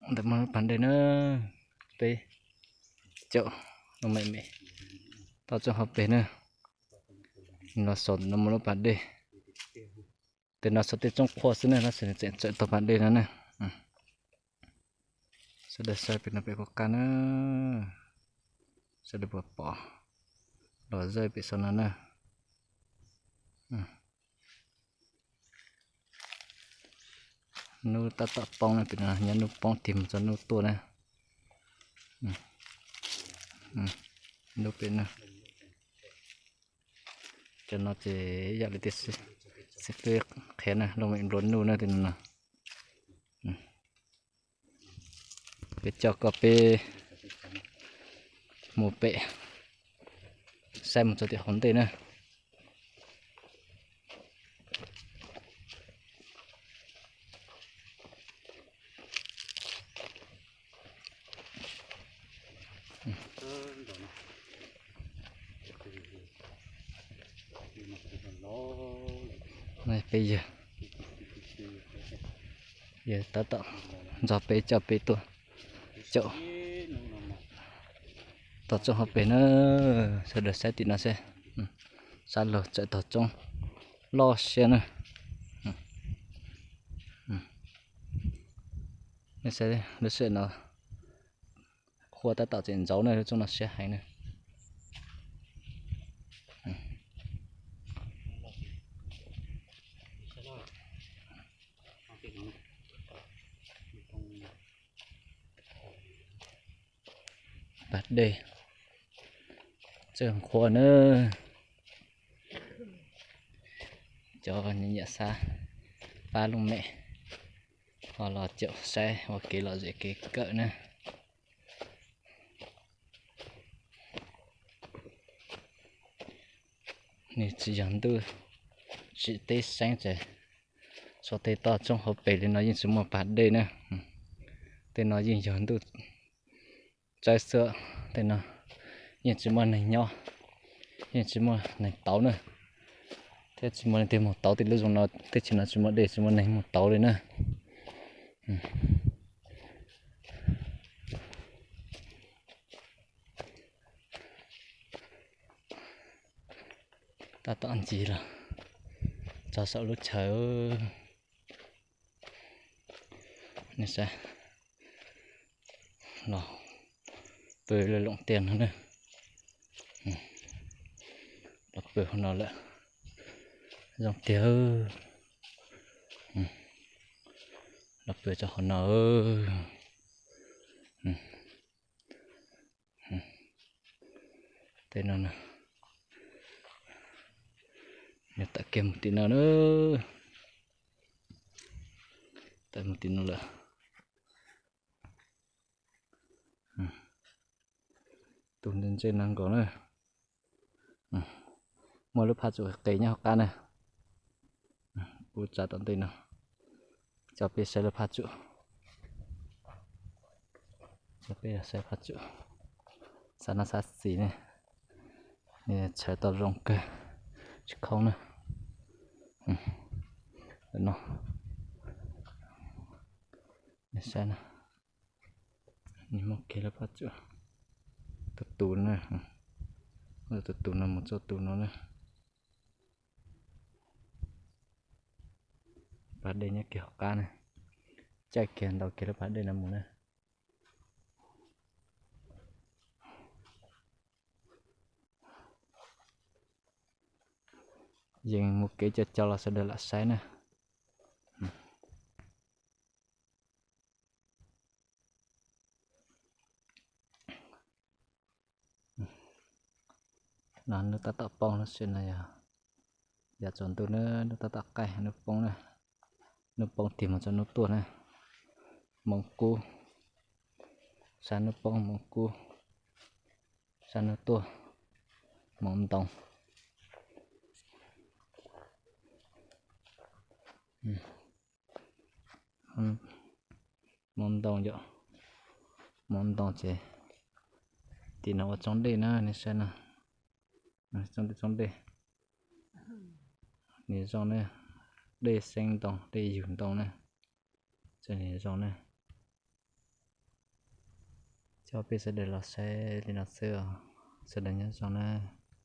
Ntawm muaj lub pas dej na, peb caum lub me me toj roob hauv pes na. Los xaus ntawm no muaj lub pas dej. Tej no xaus tej roob qhua xwb na, tab sis nws tseem txawm tau pas dej no na. Sawv daws saib pem no pem kuj qab na, sawv daws puas pom los zawj pem saum no na. Nub tab tom poob na, pem no nyob nub poob tig mus txog nub tuaj na. Nub pem no, cov no ces yam li tias xib fwb qhia na, looj mem nplua nuj na tej no no. Peb coj koj peb mus pem saib mus txog tim hauv ntej na. Peb yawg, yawg tab tom nrog peb coj peb tuaj caum toj roob hauv pes na. Sawv daws saib tim no seb, sab laug txawm tog roob loj siab na. Nej saib lub sij hawm no qhua tab tom tseem ntxauv na, lub roob no siab heev na. Pas dej txawj qhuav na. Cov nyiam xav pab looj mem ho los caum saib ua kev lom zem kev kawm na. Nws tsis yog ntuj tsim teb seeb ces txhua tej toj roob hauv pes li no yeej tsis muaj pas dej na. Tej no yeej yog ntuj tsaib xwb, tej no yeej tsis muaj neeg nyob, yeej tsis muaj neeg tauv na, thiab tsis muaj leej twg mus tauv. Tej lub zos no teb chaws no tsis muaj dej tsis muaj neeg mus tauv li na. Tab tom ncig los txog saum lub chaw. Nej saib, los pw lawm looj tiag no na. Los pw hauv no lawm, zoo tiag. Los pw rau hauv no. Tej no, nws tawm kiag mus tim no na. Tawm mus tim no lawm. Tus ntsej ntsej no nkaus na. Muaj lub phaj tsum qis nyob hauv qab na. Kuv tsa tom ntej no, coj peb saib lub phaj tsum. Coj peb saib phaj tsum. Xav no xav xis ne, nws tshawv tau zoo kawg, tsis khoob na. No, saib na, nws muaj kiag lub phaj tsum, tus tus na, tus tus no mus txog tus no na. Pas dej nyob kiag hauv qab na, caij kiag ntau kiag lub pas dej no mus na. Yeej muaj kev coj coj los sawv daws lam saib na. No hnub tab tom poob lub sij hawm no yog yav tsaus ntuj na, hnub tab tom qaij hnub poob na, hnub poob tig mus txog hnub tuaj na. Hmoov kub, sab hnub poob hmoov kub, sab hnub tuaj hmoov ntoo. Hmoov ntoo yom, hmoov ntoo ces tim no ua tsooj dej na, nej saib no, tsooj dej, tsooj dej. Nws zoo na, dej xeeb ntoo, dej yug ntoo na, nws zoo na. Coj peb sawv daws los saib li no xwb os. Sawv daws nyob zoo na.